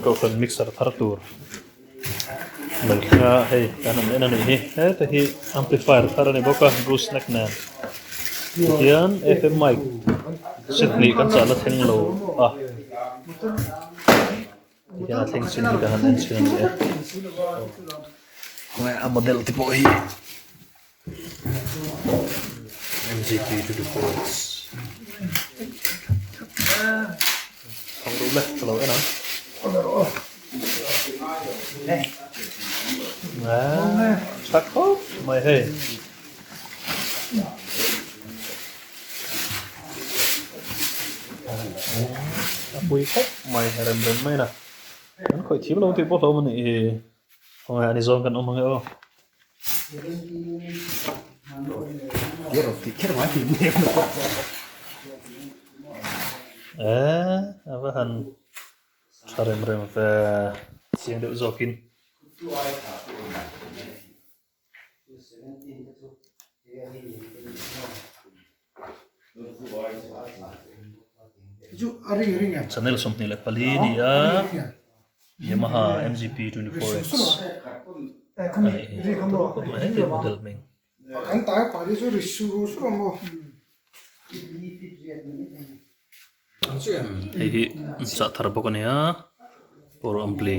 Kohhran mixer thar tur lo thleng a hei kan han en a nih hi heta hi amplifier thar a ni bawk a goose neck nen tihian fm mic set hnih kan chahna thleng lo a tihian a thleng chin hi kan han en chhin a ni e khawnge a model te pawh hi. MGP 24 x Thawng duh le ka lo en ang. Tha khawp mai hei. A pui khawp mai rem rem mai na. Kan khawih thiam lo tih pawh hlauhawm a nih hi. Khawngaih a ni zawng kan awm ang e aw. Eh a va han tha rem rem ve chiang deuh zawkin. Channel 24 a ni a Yamaha MGP 24X a nih hi heti model hming. Hei hi chah thar bawk a ni a power ampli.